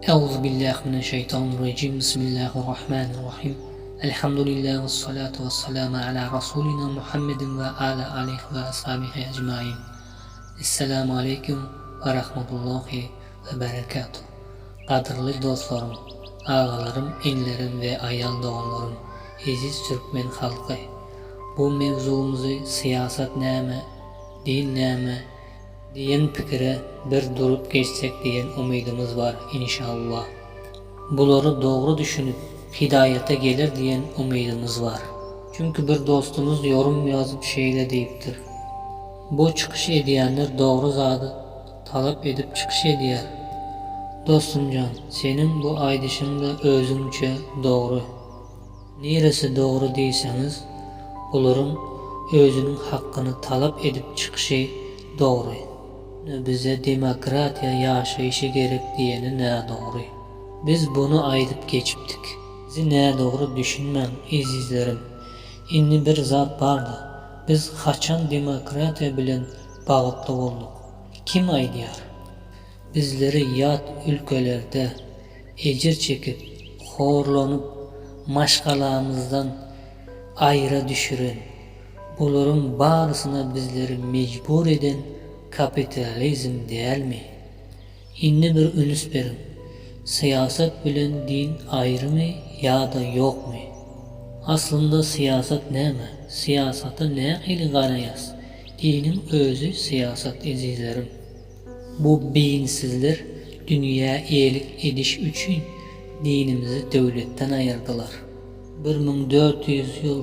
Euzubillahi mineşşeýtanirrejim Bismillahirrahmanirrahim Elhamdülillah ve salatu ve selamu ala Rasulina Muhammedin ve ala alihi ve ashabihi ecmain Esselamu aleýkum ve rahmetullahi ve berekatuh Gadyrly dostlarym, agalarym, inilerim we aýal doganlarym, eziz türkmen halky! Bu mewzugymyzy syýasat näme, din näme, Diýen pikire bir durup geçsek diýen umydymyz bar inşallah. Bulary dogry düşünip hidaýata geler diýen umydymyz bar. Çünki bir dostumyz ýorum ýazyp şeýle diýipdir. Bu çykyş edýänler dogry zady talap edip çykyş edýär. Dostumjan seniň bu aýdyşyňda özüňçe dogry. Niresi dogry diýseňiz, bularyň özüniň hakkyny talap edip çykyşy dogry. Ýöne bize demokratiýa ýaşaýşy gerek diýeni nädogry. Biz buny aýdyp geçipdik. Bizi nädogry düşünmäň ezizlerim. Indi bir zat barda, biz haçan demokratiýa bilen bagtly bolduk? Kim aýdýar? Bizleri ýat ülkelerde ejir çekip, horlanyp, maşgalamyzdan aýra düşüren, bularyň barysyna bizleri mejbur eden kapitalizm dälmi? Indi bir üns beriň, syýasat bilen din aýrymy ýa-da ýokmy? Aslynda syýasat näme? Syýasata nähili garaýas? Diniň özi syýasat ezizlerim. Bu beýinsizler dünýä eýelik ediş üçin dinimizi döwletden aýyrdylar. 1400 ýyl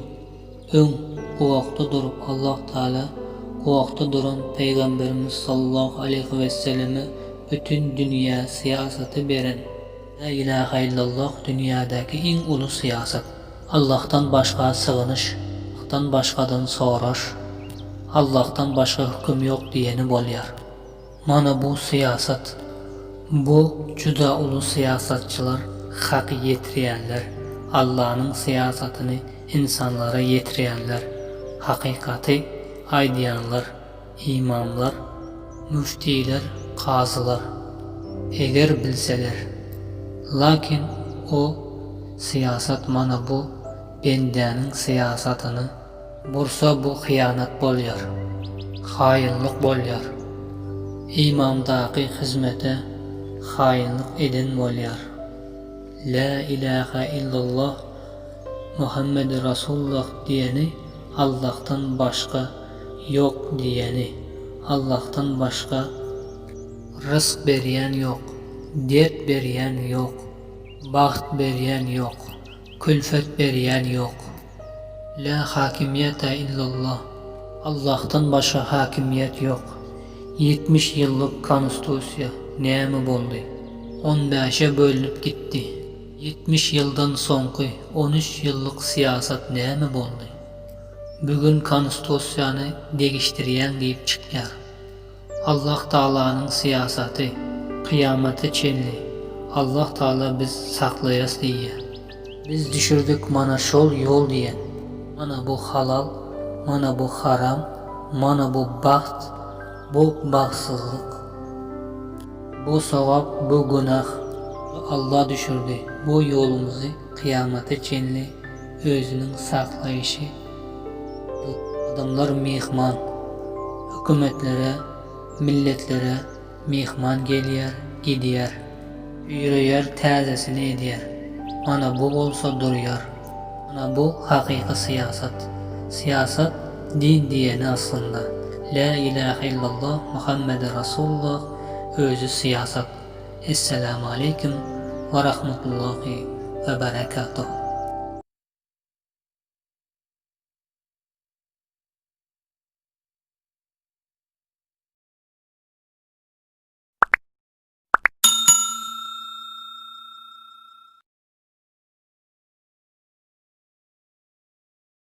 öň gowakda durup Allah Taala gowakda duran Pygamberimiz sallallahu aleýhi wesseleme bütin dünýä syýasaty beren. La ilaha illallah dünýädäki iň uly syýasat. Allahdan başga sygynyş, Allahdan başgadan soraş, Allahdan başga hüküm ýok diýeni bolýar. Mana bu syýasat. Bu juda uly syýasatçylar, haky ýetirýänler, Allanyň syýasatyny ynsanlara ýetirýänler, hakykaty aýdýanlar, ymamlar, müftiler, kazylar. Eger bilseler. Lakin o syýasat mana bu bendäniň syýasatyny bursa bu hyýanat bolýar. Haýynlyk bolýar. Ymamdaky hyzmete haýynlyk eden bolýar. Lä ilähä illallah Muhammedi Rasulullah diýeni Allahdan başga ýok diýeni Allahdan başga rysk berýän ýok dert berýän ýok bagt berýän ýok külfet berýän ýok Lä hakimiýete illallah Allahdan başga hakimiýet ýok 70 ýyllyk konstusiýa näme boldy on bäşe bölünip gitdi. 70 ýyldan soňky 13 ýyllyk syýasat näme boldy? Bu gün konstusiýany degişdirýäň diýip çykýar. Allah Tagalanyň syýasaty kyýamata çenli Allah Tagala biz saklaýas diýýär. Biz düşürdik mana şol ýol diýen. Mana bu halal, mana bu haram, mana bu bagt, bu bagtsyzlyk. Bu sogap, bu günah. Allah düşürdi bu ýolumyzy kyýamata çenli özüniň saklaýşy Adamlar myhman. Hökümetlere, milletlere myhman gelýär, gidýär. Üýreýär, täzesini edýär. Mana bu bolsa durýar. Mana bu hakyky syýasat. Syýasat din diýeni aslynda. Lä ilähe illallah Muhammede Rasulullah özi syýasat. Esselamu aleýkum we rahmetullahi we berekatuh.